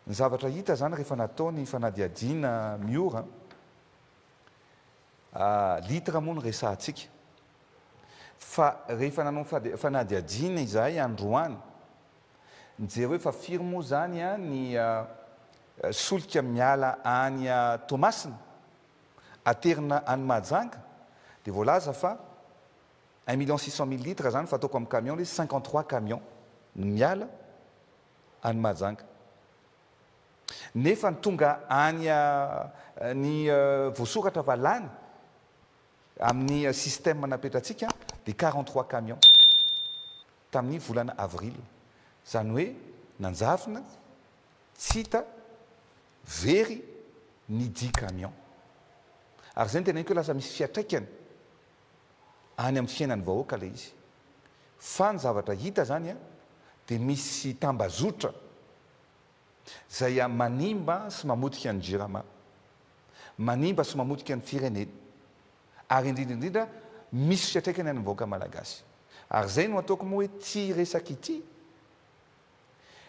Ny zavatra hita izany rehefa natao ny fanadihadiana Miora, litre moa no resahantsika, fa rehefa nanao fanadihadiana izahay androany, nijery hoe fa firy moa izany ny solika miala any Toamasina aterina any Mahajanga, dia voalaza fa 1 600 000 litres izany fa ataoko amin'ny camion ilay izy, 53 camions no miala any Mahajanga. Nefa ny tonga any ny voasoratra fa lany amin'ny système napetratsika dia 43 camions tamin'ny volana avril. Izany hoe nanjavona, tsy hita, very ny dix camions. Ary izay no teneniko hoe lasa misy fiatraikany any amin'ny fiainan'ny vahoaka ilay izy. Fa ny zavatra hita izany dia misy tambazotra izay manimba sy mamotika ny Jirama, manimba sy mamotika ny firenena, ary indrindra indrindra misy fiantraikany any amin'ny vahoaka malagasy. Ary izay no ataoko moa hoe ity resaka ity,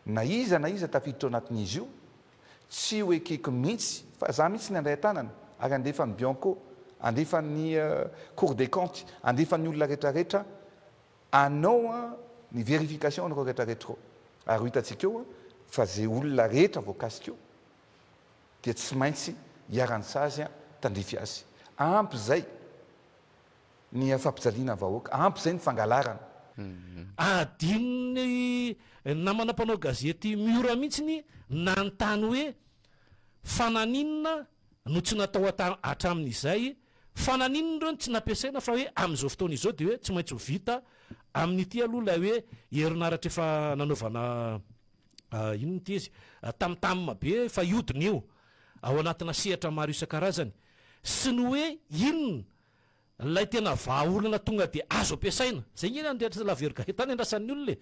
na iza na iza tafiditra ao anatin'izy io, tsy ho ekeko mihitsy, fa za mihitsy ny handray an-tanana, ary handefa ny Bianco, handefa ny Cour des comptes, handefa ny olona rehetrarehetra hanao ny vérification an'ireo rehetrarehetra ireo. Ary ho hitantsika eo fa izay olona rehetra voakasika eo dia tsy maintsy hiharan'ny sazy tandrify azy. Ampy izay ny fampijaliana vahoaka, ampy izay ny fangalarana. Adinon'ny namana mpanao gazety Miora mihitsy ny nanontany hoe fa naninona no tsy natao hatramin'izay, fa naninona ireo no tsy nampiasaina fa hoe amin'izao fotoana izao dia hoe tsy maintsy ho vita amin'ity aloha ilay hoe herinaratra efa nanaovana inona ity izy, tam-tam be efa hiodina io ao anatina sehatra maro isan-karazany sy ny hoe inona Ilay tena vahaolana tonga dia azo ampiasaina. Izay nge ny an'i Lavergaeta any andrasan'ny olona e!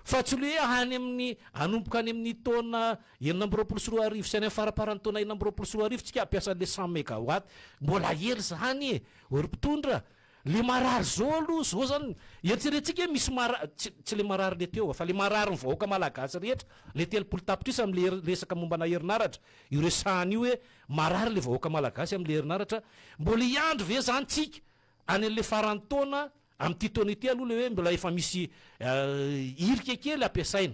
Fa tsy le hoe any amin'ny, hanomboka any amin'ny taona 2026 sy any amin'ny faramparan'ny taona 2026 tsika hampiasa an'le 100 megawatt. Mbola ela izany e! Ry mpitondra, le marary zao aloha zao zany, eritreretintsika hoe misy mara-, tsy, tsy le marary le teo fa le marary ny vahoaka malagasy rehetra, le 30 tapitrisa amin'le resaka mombana herinaratra, io resahana io hoe Marary le vahoaka malagasy amle herinaratra, mbola hiandry ve zany tsika any anle faran'ny taona, amin'ity taona ity aloha le hoe mbola efa misy hirika kely ampiasaina,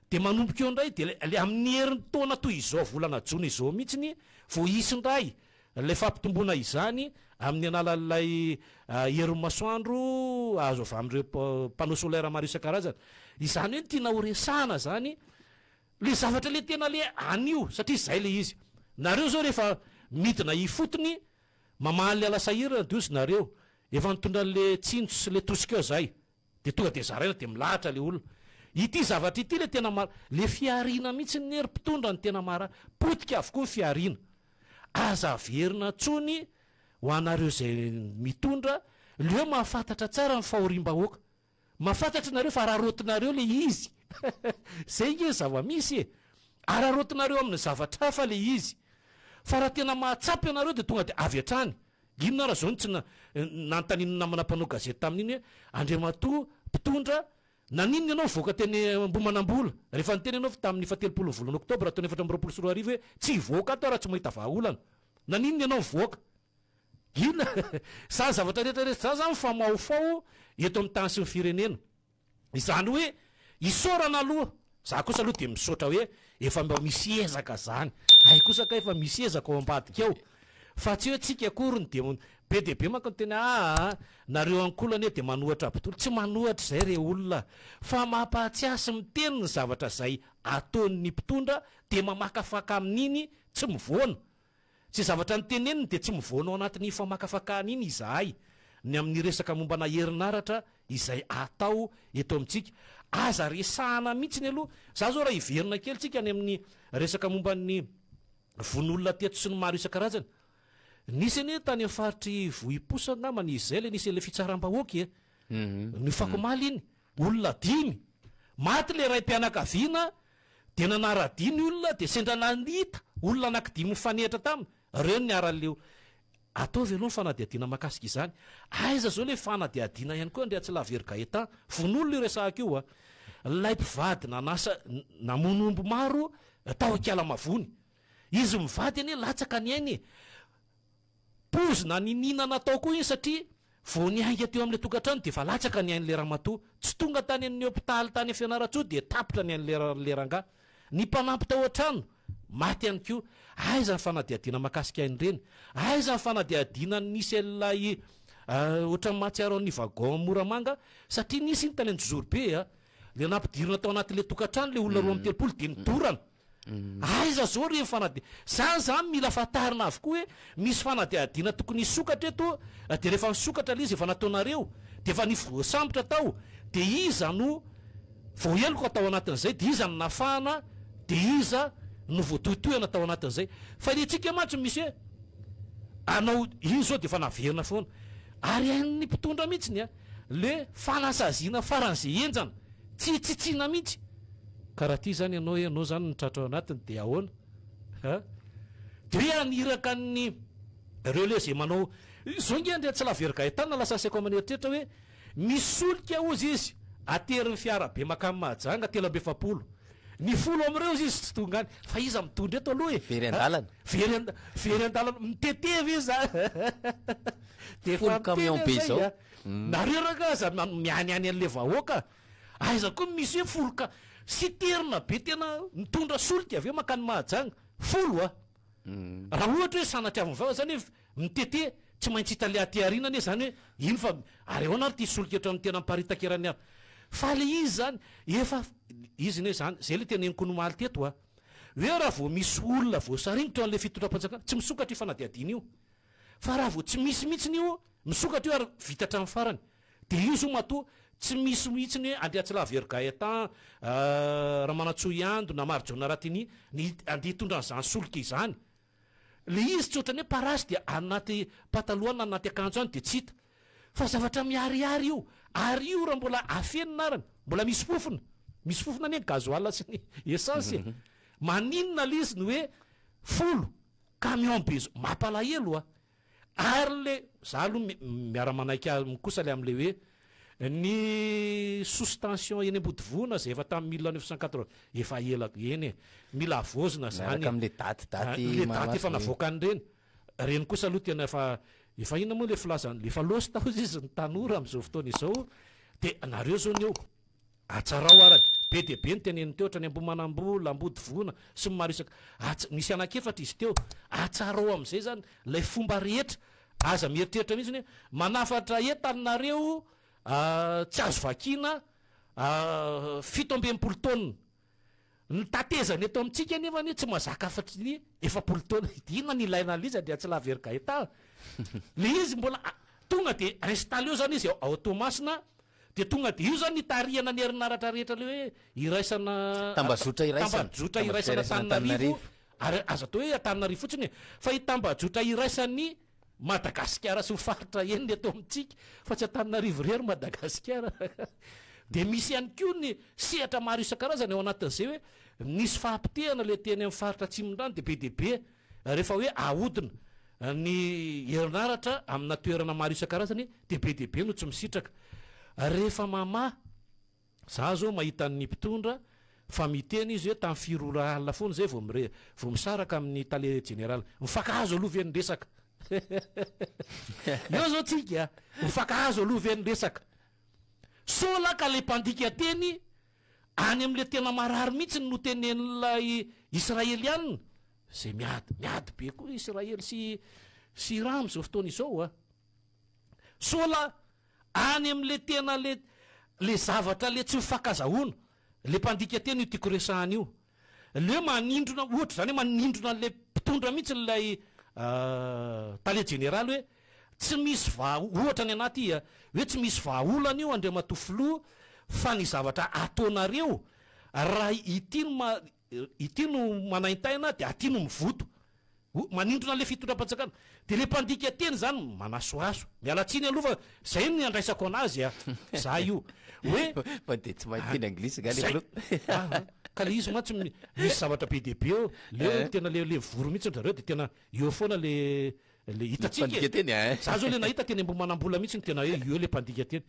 de manomboka eo indray de le amin'ny herintaona toy izao volana jona izao mihitsiny vao hisy indray ilay fampitomboana izany amin'ny alalan'ilay herin'ny masoandro azo avy amin'ireo panneau solaire maro isan-karazany, izany hoe ny tiana ho resahana zany Le zavatra le tena le anio satria zay le izy. Nareo zao rehefa midina ifotony mamaly le ala sahirana de ozy nareo efa nitondra anle tsinjo sy le tosika eo zay de tonga de zaraina de milahatra le olona. Ity zavatra ity le tena mara le fihariana mihitsy ny ry mpitondra no tena mara potika avokoa ny fihariana. Aza averina tsony ho anareo zay mitondra le hoe mahafantatra tsara ny fahoriam-bahoaka. Mahafantatra nareo fa araraotinareo le izy. Zay nge ny zava-misy e. Araraotinareo amin'ny zavatra hafa le izy. Fa raha tena mahatsapa ianareo dia tonga dia avy hatrany. Inona ara zao no tsy nanontanian'ny namana mpanao gazety tamin'iny hoe Andriamatoa mpitondra naninona ianao nivoaka teny Ambohimanambola rehefa niteny ianao tamin'ny fahatelopolo ny volana oktobra taona 2024 hoe tsy hivoaka ato aho raha tsy mahita vahaolana. Naninona ianao nivoaka? Inona? Izany zavatra rehetra rehetra izany izany mifamahofaho eto amin'ny tany sy ny firenena. Izany hoe isaorana aloha, za kosa aloha dia misaotra hoe efa mba misy ezaka izany. Hay kosa kay fa misy ezaka ao ambadika ao. Fa tsy hoe tsika akory no dia be dia be manko ny tena aa nareo ankolany anie dia manohatra mpitory. Tsy manohatra izay re olona fa mampahatsiahy sy miteny ny zavatra izay ataon'ny mpitondra dia mamakafaka amin'iny tsy mivoana. Tsy zavatra noteneniny dia tsy mivoana ao anatin'iny famakafakana iny izahay ny amin'ny resaka mombana herinaratra izay atao eto amintsika. Aza resahana mihitsiny aloha. Za zao raha hiverina kely tsika any amin'ny resaka momba ny vono olona teto sy ny maro isan-karazany. Nisy anie tany amin'ny faritr'i Vohiposa angamba ny izay ilay nisy an'ilay fitsaram-bahoaka e. Ny fakomaly iny. Olona dimy. Maty ilay raim-pianakaviana Dia nanara-dia ny olona dia sendra nahita olona anankidimy nifanehatra taminy, ireo no niharan'ilay Ataovy aloha ny fanadihadiana mahakasika izany. Aiza izao ilay fanadihadiana ihany koa Andriatsilavery Gaëtan? Vono olona io resahako io a! Ilay mpivady nanasa namono omby maro tao Ankalamavony. Izy mivady anie latsaka ny ainy e. Pozina niniana natao koa iny satria vao niainga teo amin'ilay tokantrano dia efa latsaka ny ain'ilay ramatoa. Tsy tonga tany amin'ny hopitaly tany Fianarantsoa dia tapitra ny ain'ilay rangahy. Ny mpanampy tao an-trano, maty ihany koa. Aiza ny fanadihadiana mahakasika an'ireny? Aiza ny fanadihadiana nisy an'ilay ohatran'ny mahatsiaro an'ny wagon Moramanga satria nisy iny tany Anjozorobe a! Ilay nampidirina tao anatin'ilay tokantrano ilay olona 32 dia nidorana. Aiza zao ireny fanadi-, zany zany mila fantarina avokoa hoe misy fanadihadiana tokony hisokatra eto dia rehefa nisokatra ilay izy efa nataonareo dia efa nisy voasambotra tao dia iza no voaheloka tao anatin'izay dia iza no nafahana dia iza no voatohitohana tao anatin'izay fa ny antsika mantsy misy hoe anao iny zao dia efa naverina foana ary hain'ny mpitondra mihitsy ny a le fanasaziana faran'izay henjana Tsy hitsitsiana mihitsy. Ka raha tia zany ianao ianao zany no tratra ao anatiny dia ahoana? Ha? Dia hoe haniraka ny relais izay manao izao nge Andriatsilavery Gaëtan lasa asaiko aman'eritreritra hoe misy solika hozy izy aterin'ny fiara be makany Mahajanga 43. Ny 10 amin'ireo hozy izy tsy tonga any. Fa iza mitondra eto aloha e? Very an-dalana. Very an very an-dalana. Mitete ve za? Dia Folo camion be izao. Nareo rangah aza mianiany anle vahoaka, aiza koa misy hoe 10 ka, citerne be tena mitondra solika avy eo mankany Mahajanga, 10 a! Raha ohatra hoe sanatriavin'ny vava zany hoe mitete tsy maintsy hita le aty aoriana anie zany hoe ino fa ary ahoana ary ty solika ohatran'ny tena miparitaka eran'ny ara fa le izy zany efa izy anie zany zay le teneniko ny omaly teto a! Hoe raha vao misy olona voasaringotra anle fitondram-panjakana tsy misokatra io fanadihadiana io Fa raha vao tsy misy mihitsiny io, misokatra io ary vita hatramin'ny farany. Dia io zao matoa tsy misy mihitsiny hoe Andriatsilavery Gaëtan, Ramanantsoa Iando na Marijaona Ratini ny handeha hitondra an'izany solika izany. Le izy tsy ohatran'ny hoe parasy dia anaty pataloha na anaty akanjo any dia tsy hita. Fa zavatra miharihary io. Ary io raha mbola afenina arany, mbola misy fofona. Misy fofona anie ny gasoil sy ny essence e. Maninona le izy ny hoe 10 Camion be zao, mampalahelo a! Ary le, za aloha miara manaiky aminy kosa le amle hoe ny sous tension eny Ambodivona zay efa tamin'ny 1980, efa ela, eny e, mila havaozina zany Miaraka amle daty daty le daty efa navoakany reny, reny kosa aloha tena efa, efa inona moa le filazany, efa lost hozy izy ny tanora amzao fotoana izao, de nareo zao ny eo. Atsarao arany. Be dia be ny teneniny teo, hatrany Ambohimanambola, Ambodivona, sy ny maro isan-, ats-, nisy anankiefatra izy teo. Atsarao amin'izay izany ilay fomba rehetra. Aza mieritreritra mihitsy hoe manafatra entana nareo tsy azo vakiana 67 taonina. Ny tatezana eto amintsika anefa anie tsy mahazaka afa-tsy ny 40 taona. Inona no ilaina an'ilay izy Andriatsilavery Gaëtan? Ilay izy mbola tonga dia installer eo izany izy ao Toamasina dia tonga dia io izany nitarihana ny herinaratra rehetra ilay hoe iraisana Tambazotra iraisana. Tambajotra iraisana Antananarivo. Ary aza atao hoe Antananarivo fotsiny e, fa io tambajotra iraisan'ny Madagasikara sy ny faritra enina eto amintsika fa tsy Antananarivo irery Madagasikara. Dia misy ihany koa ny sehatra maro isan-karazany ao anatin'izay hoe nisy fahapotehana ilay teny amin'ny faritra Atsimondrano dia be dia be rehefa hoe ahodina ny herinaratra amina toerana maro isan-karazany dia be dia be no tsy misitraka. Rehefa mamaha Za zao mahita ny mpitondra fa miteny izy hoe tam firy ora alina foana zay vao mire vao misaraka amin'ny tale jeneraly. Mifankahazo aloha ve ny resaka? Eo zao tsika a! Mifankahazo aloha ve ny resaka? Sao lahy ka le mpandika teny any amle tena marary mihitsy no notenenin'ilay israelianina zay miady miady be koa israely sy sy iran amzao fotoana izao a! Sao lahy Any amin'le tena le le zavatra le tsy mifankazahoana, le mpandika teny io tiako resahana io. Le hoe manindrona, ohatra zany hoe manindrona an'le mpitondra mihitsy ilay tale jeneraly hoe tsy misy vaha, ohatra ny anah ty a, hoe tsy misy vahaolana io Andriamatoa Filoha fa ny zavatra ataonareo raha ity no ma, ity no manaintaina dia aty no mivoto. O, manintona an'ilay fitondram-panjakana. Dia ilay mpandika teny izany manasohaso. Miala tsiny aloha fa izay no andraisako anazy a! Za io. Hoe. Fa dia tsy mahay teny anglisy nga le Zay. filoha? Ah, ka le izy mantsy misy zavatra be dia be eo. Le hoe tena le le vory mihitsy ry zareo dia tena eo foana le le hitantsika e. Mpandika teny eh. Za zao le nahita teny Ambohimanambola mihitsy no tena hoe eo le mpandika teny.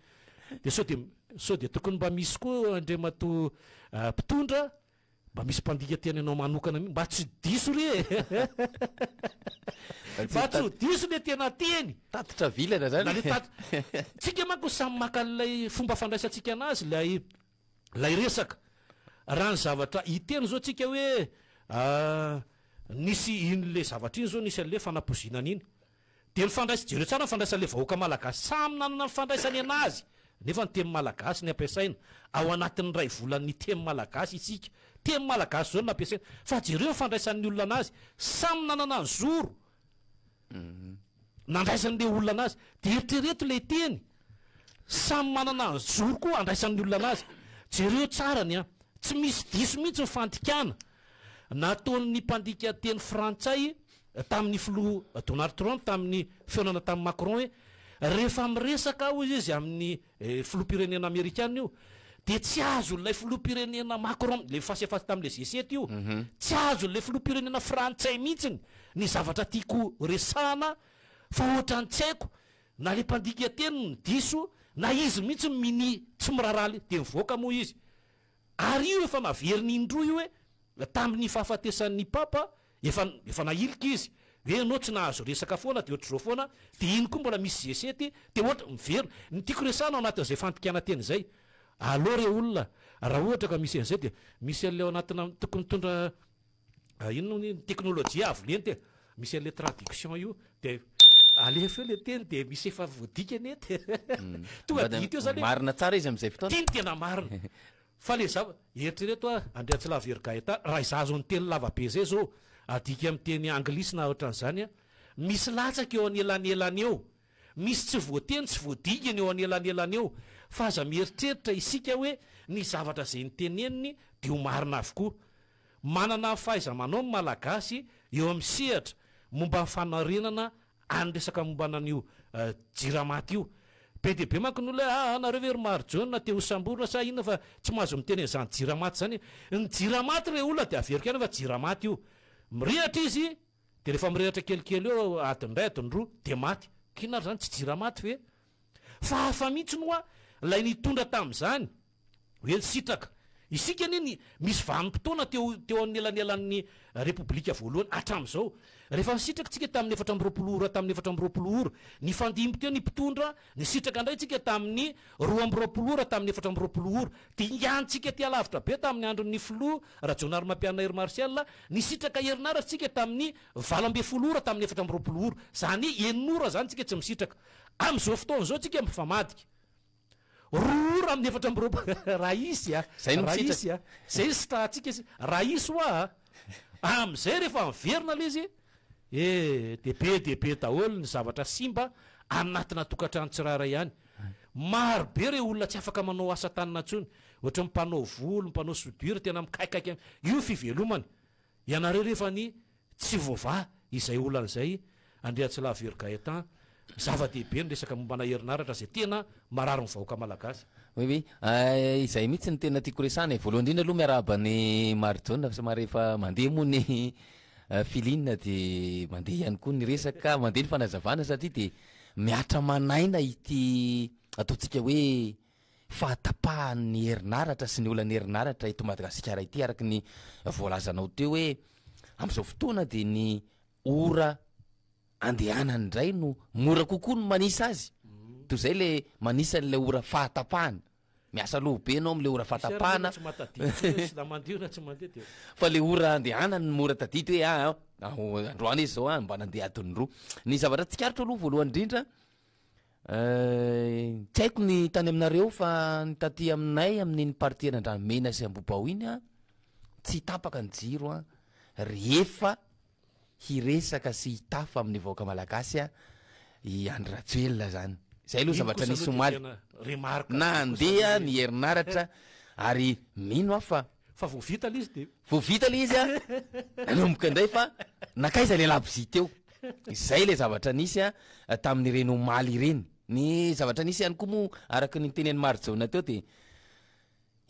Dia sao dia sao dia tokony mba misy koa Andriamatoa mpitondra mba misy mpandika teny anao manokana mihitsy mba tsy diso re e! Mba tsy ho diso le tena teny. Tatitra vilana zany. Na le tat- Tsika manko samy maka an'ilay fomba fandraisantsika anazy ilay ilay resaka. Raha ny zavatra hiteny zao tsika hoe nisy iny le zavatra iny zao nisy an'le fanapozinana iny. Dia ny fandraisa, jereo tsara ny fandraisan'ilay vahoaka malagasy, samy nanana ny fandraisany anazy, nefa ny teny malagasy ny ampiasaina, ao anatin'ny iray volan'ny teny malagasy isika, teny malagasy izao no nampiasaina, fa jereo ny fandraisan'ny olona anazy, samy nanana ny zoro nandraisan'ilay olona anazy, dia eritrereto ilay teny, samy manana ny zoro koa andraisan'ny olona anazy, jereo tsara ny an, tsy misy diso mihitsy ny fandikana nataon'ny mpandika teny frantsay tamin'ny filoha Donald Trump tamin'ny fihaonana tamin'i Macron hoe rehefa miresaka hoy izy amin'ny filoham-pirenena amerikana io dia tsy azon'ilay filoham-pirenena Macron, ilay face à face tamin'ilay G7 io, tsy azon'ilay filoham-pirenena frantsay mihitsiny ny zavatra tiako resahana fa ohatran'ny tsy haiko na ilay mpandika teny no diso na izy mihitsy no minia tsy miraharaha ilay dia nivoaka moa izy ary io efa naveriny indroa io hoe tamin'ny fahafatesan'ny Papa Efa efa nahilika izy hoe ianao tsy nahazo resaka foana dia ohatr'izao foana dia iny koa mbola misy G7 dia ohatra miverina. Ny tiako resahana ao anatin'izay fandikana teny izay, aleo re olona raha ohatra ka misy an'izay dia misy an'ilay ao anatina tokony mitondra inona hono iny teknolojia avo lenta e, misy an'ilay traduction io dia alefa eo ilay teny dia misy efa voadika anie e. Tonga dia hita eo izany hoe Marina tsara izy amin'izay fotoana. Ity no tena marina. Fa le zava, eritrereto ah Andriatsilavery Gaëtan, raha izaho zao niteny lava be zay zao, adika amin'ny teny anglisy na ohatran'izany an, misy latsaka eo anelanelany eo, misy tsy voateny tsy voadingana eo anelanelany eo, fa aza mieritreritra isika hoe ny zavatra izay niteneniny dia ho marina avokoa. Manana ny fahaiza-manao ny Malagasy eo amin'ny sehatra momba ny fanarenana any resaka mombana an'io jiramaty io. Be dia be manko ny olona hoe aa nareo ve ry Marijaona te ho samborina sa inona fa tsy mahazo miteny an'izany jiramaty izany. Ny jiramaty re olona dia averiko ihany fa jiramaty io. Mirehatra izy dia rehefa mirehatra kelikely eo adiny iray adiny roa dia maty. K'inona ary izany tsy jiramaty ve? Fa hafa mihitsy ho'a ilay nitondra tamin'izany. Hoe ny sitraka. Isika anie ny misy vanim-potoana teo teo anelanelan'ny Repoblika voalohany hatramin'izao. Rehefa nisitraka tsika tamin'ny 24 ora tamin'ny 24 ora, nifandimby teo ny mpitondra, nisitraka indray tsika tamin'ny 22 ora tamin'ny 24 ora. Dingantsika aty alavitra be tamin'ny andron'ny filoha Rajaonarimampianina Hery Martial, nisitraka herinaratra tsika tamin'ny 18 ora tamin'ny 24 ora. Izany hoe enina ora izany tsika tsy misitraka. Amin'izao fotoana izao tsika mifamadika. Roa ora amin'ny 24 raha hisy a! Zay no Raha misitraka. hisy a! Zay ny sitrahantsika sy raha hisy hoa a! Amin'izay rehefa miverina ilay izy eh! dia be dia be daholo ny zavatra simba anatina tokantrano tsirairay any. Maro be ireo olona tsy afaka manao asa tanana intsony, ohatran'ny mpanao volo, mpanao soudure, tena mikaikaika, io ny fivelomany. Ianareo rehefa ny tsy voavaha izay olana izay Andriatsilavery Gaëtan, zava-dehibe ny resaka mombana herinaratra izay tena marary ny vahoaka malagasy. Oui oui, izay mihitsy no tena tiako resahana e, voalohany indrindra aloha miarahaba an'i Marijaona fa somary efa mandeha moa ny feeling dia mandeha ihany koa ny resaka, mandeha ny fanazavana satria dia mihatra aman'aina ity ataontsika hoe fahatapahan'ny herinaratra sy ny olan'ny herinaratra eto Madagasikara ity araka ny voalazanao teo hoe amin'izao fotoana dia ny ora andehanany indray no mora kokoa ny manisa azy toy izay le manisa an'ilay ora fahatapahana miasa loha be ianao amin'ilay ora fahatapahana fa le ora andehanany no mora tadidy hoe ah, ah androany izy zao ah mba nandeha adiny roa ny zavatra tsikaritro aloha voalohany indrindra Tsy haiko ny tany aminareo fa ny taty aminay amin'iny partie an'Andranomena sy Ambohibao iny an, tsy tapaka ny jiro an, rehefa hiresaka sy hitafa amin'ny vahoaka malagasy an, i Andry Rajoelina zany. Zay aloha zavatra nisy omaly. Nandeha ny herinaratra ary mino aho fa. Fa vao vita ilay izy dia. Vao vita ilay izy an, nanomboka indray fa nankaiza ilay labozia teo. Izay ilay zavatra nisy tamin'ireny omaly ireny. Ny zavatra nisy ihany koa moa araka ny nitenin'i Marijaona teo dia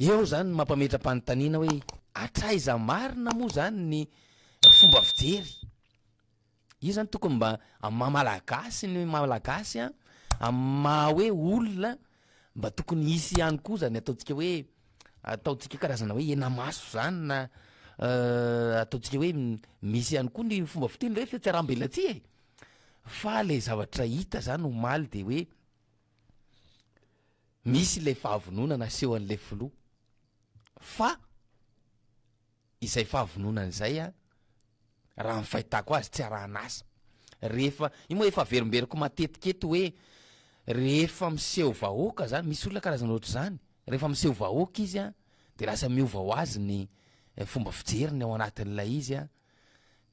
eo izany no mampametra-panontaniana hoe hatraiza marina moa izany ny fomba fijery? Io izany tokony mba amin'ny maha Malagasy ny Malagasy, amin'ny maha hoe olona. Mba tokony hisy ihany koa zany ataontsika hoe ataontsika karazana hoe henamaso zany na ataontsika hoe misy ihany koa ny fomba fiteny hoe fihatsaram-belatsihy e. Fa le zavatra hita zany omaly de hoe misy ilay fahavononana asehon'ilay filoha fa izay fahavononana izay an, raha ny fahitako azy tsy arahan'asa. Rehefa, io moa efa averimberiko matetika eto hoe rehefa miseho vahoaka zany, misy olona karazana ohatr'izany, rehefa miseho vahoaka izy an, de lasa miova ho azy ny fomba fijeriny ao anatin'ilay izy an,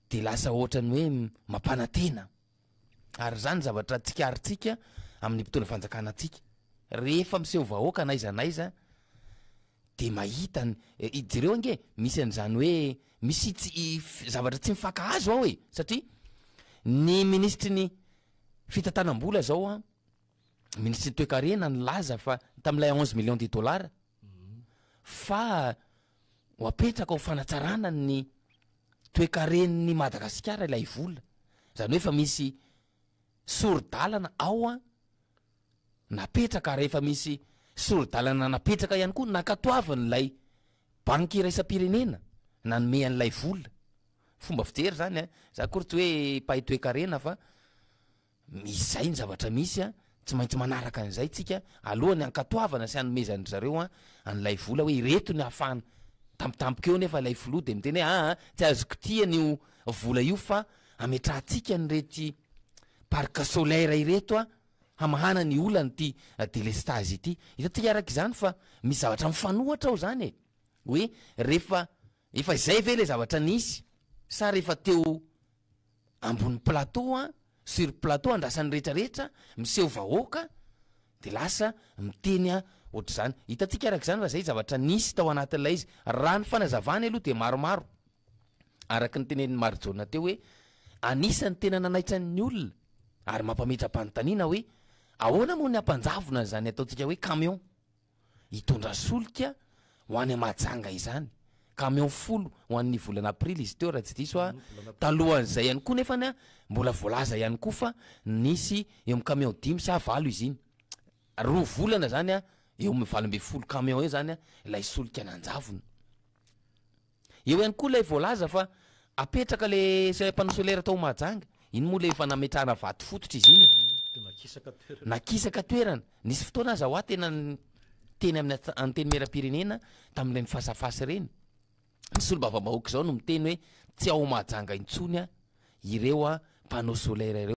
de lasa ohatran'ny hoe mampanantena. Ary izany zavatra tsikaritsika amin'ny mpitondra fanjakana antsika. Rehefa miseho vahoaka n'aiza n'aiza de mahita ny, jereo ange misy an'izany hoe misy tsy zavatra tsy mifankahazo ao e, satria ny minisitry ny fitantanam-bola zao an, minisitry ny toekarena nilaza fa tamin'ilay 11 millions de dollars fa ho apetraka ho fanatsarana ny toekaren'ny Madagasikara ilay vola, izany hoe efa misy sori-dalana ao an, napetraka ary efa misy sori-dalana napetraka ihany koa nankatoavin'ilay banky iraisam-pirenena nanome an'ilay vola. Fomba fijery izany an, za akory tsy hoe mpahay toekarena fa Izay ny zavatra misy an, tsy maintsy manaraka an'izay tsika alohan'ny hankatoavana sy hanomezan-dry zareo an an'ilay vola hoe ireto ny ahafahana, tampotampoka eo nefa ilay filoha dia miteny hoe aa tsy azo kitihana io vola io fa hametrahantsika an'irety parc solaire ireto an hamahana ny olan'ity delestazy ity. Hitantsika araka izany fa misy zavatra mifanohatra ao izany e! Hoe rehefa efa izay ve ilay zavatra nisy sa rehefa teo ambony plateau an, sur plateau andrasan'ny rehetra rehetra, miseho vahoaka de lasa miteny an ohatr'izany. Hitantsika araka izany fa zay zavatra nisy tao anatin'ilay izy. Raha ny fanazavany aloha de maromaro araka ny tenenin'i Marijaona teo hoe anisan'ny tena nanaitra ny olona ary mampametra-panontaniana hoe ahoana moa ny hampanjavona an'izany ataontsika hoe camion hitondra solika ho any Mahajanga izany. Camion folo ho an'ny volana aprily izy teo raha tsy diso aho. Talohan'izay ihany koa nefany mbola voalaza ihany koa fa nisy eo amin'ny camion dimy sa valo izy iny. Roa volana izany eo amin'ny 18 camion eo izany ilay solika nanjavona. Eo ihany koa ilay voalaza fa apetraka le panneau solaire tao Mahajanga. Iny moa ilay efa nametrahana vato fototra izy iny e. Nakisaka toerana. Nakisaka toerana. Nisy fotoana aza hoa tena teny amin'ny antenimierampirenena tamin'ireny fasafasa ireny. Ny solombavambahoaka izao no miteny hoe tsy ao Mahajanga intsony ireo panneau solaire ireo.